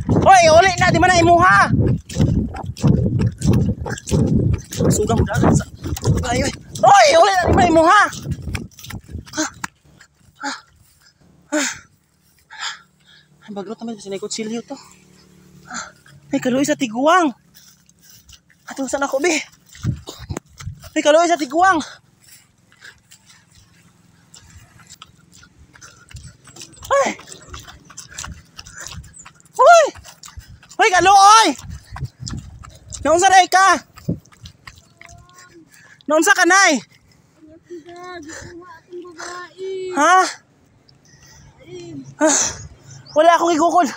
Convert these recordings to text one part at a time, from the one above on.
Hoy, uli na di man na imuha. Sugang mo dagan sa. Ay, oy. Hoy, uli na di man imuha. Ay, bagrot naman sa kutsilyo to. Ay, kaluoy sa tiguang. Ato saan ako, be? Ay, kaluoy sa tiguang. Ay! Hoy! Hoy, kaluoy! Naunsa na ka? Naunsa ka, nay? Ha? Ah, wala akong igukod.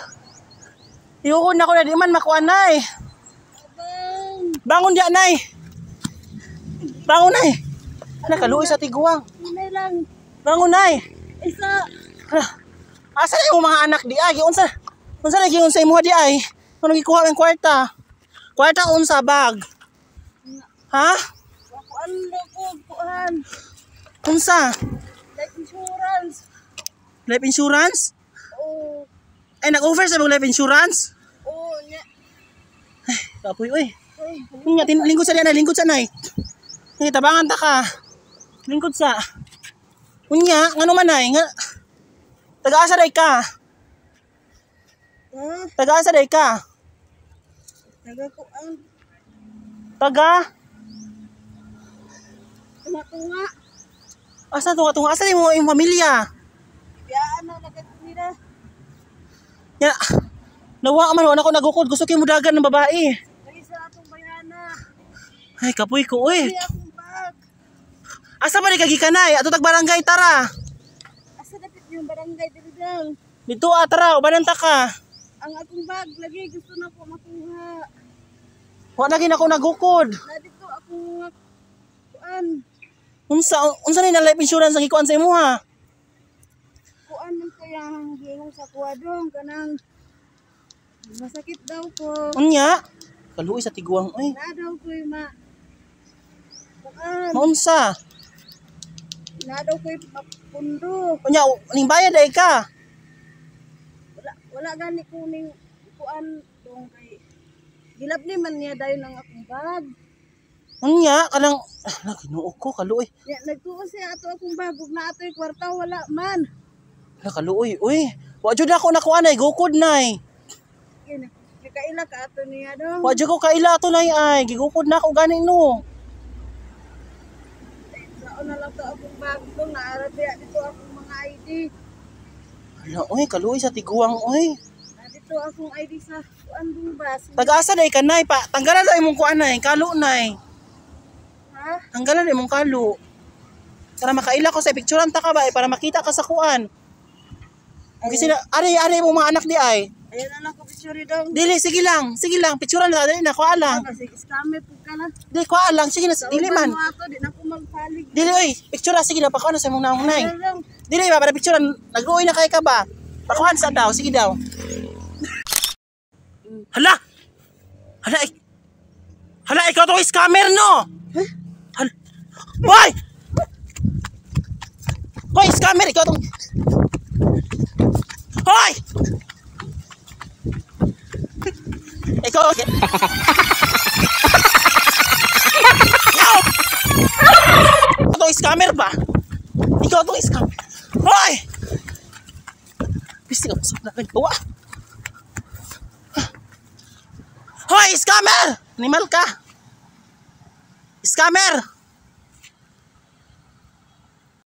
Igukod na ko na di man makuha, nay. Bangon diya, nay. Bangon, nay. Ala, kaluoy sa tiguang. Bangon, nay. Isa. Ala, asa na yung mga anak di ay? Unsa? Unsa na giunsa imo di ay? Ano gikuha ang kwarta? Kwarta unsa bag? Ha? Kuan ko, kuan. Unsa? Life insurance. Life insurance? Oo. Ay, nag-offer sa mong life insurance? Oo, nya. Kapoy, oy. Nga, lingkod sa diyan, lingkod sa nay. Nga, tabangan ta ka. Lingkod sa. Unya, ngano man ay, nga. Taga-asa day ka. Ha? Taga-asa day ka. Taga kuan. Taga? Tunga-tunga. Asa tunga-tunga? Asa mo yung pamilya? Biyaan na lagat nila. Ya, nawa man, wala ko nagukod. Gusto kayo mudagan ng babae. Lagi sa atong bayana. Ay, kapoy ko, oy. Hindi akong bag. Asa ba ni kagikanay? Ato tag barangay, tara. Asa dapit yung barangay diri dang. Dito, ah, tara, ubanan ta ka. Ang akong bag lagi gusto na ko makuha. Wa lagi na ako nagukod. Na dito akong kuan. Unsa, unsa ni na life insurance ang gikuan sa imuha? Kuan man kaya ang gihong sa kuwadong kanang masakit daw ko. Unya? Kaluoy sa tiguang, oy. Na daw ko'y ma kuan. Maunsa? Na daw ko'y mapundo. Unya, ning bayad ay ka. Wala wala gani ko ning kuan dong kay gilab ni man niya dayon ang akong bag. Unya, kanang ah, Ginoo ko, kaluoy. Ya, nagtuo siya ato akong bag ug na atoy kwarta wala man. Ala, kaluoy, oy. Wa jud ako nakuha nay, gukod nay. Yan, nakaila ka ato niya dong. Wa jud ko kaila ato nay ay, gigukod na ako gani no. Sao na lang to akong bag dong, naara biya dito akong mga ID. Ala, oy, kaluoy sa tiguang, oy. Na dito akong ID sa kuan dong ba? Taga-asa day ka nay pa. Tanggalan daw imong kuan nay, kalo nay. Ha? Tanggalan imong kalo. Para makaila ko sa picturean ta ka ba eh, para makita ka sa kuan. Ang kasi na, ari mo mga anak di ay. Ayan na lang ko picture dong. Dili, sige lang, sige lang, picturean na dali na kuha lang. Kasi scammer po ka na. Dili kuha lang, sige na, dili man. Sa uban mo ato, di na ko magpalig. Dili oy, picture sige na pakuan sa imong naong nay. Ayan lang. Dili ba para picturean, nag-uoy na kay ka ba? Pakuan sa daw, sige daw. Hala. Hala, hala, ikaw to scammer no. Hala. Hoy! Hoy, scammer ikaw tong. Hoy! Ikaw. Ikaw! Ikaw tong scammer ba? Ikaw tong scammer. Hoy! Pisi ka sa nagawa. Hoy, scammer! Animal ka. Scammer!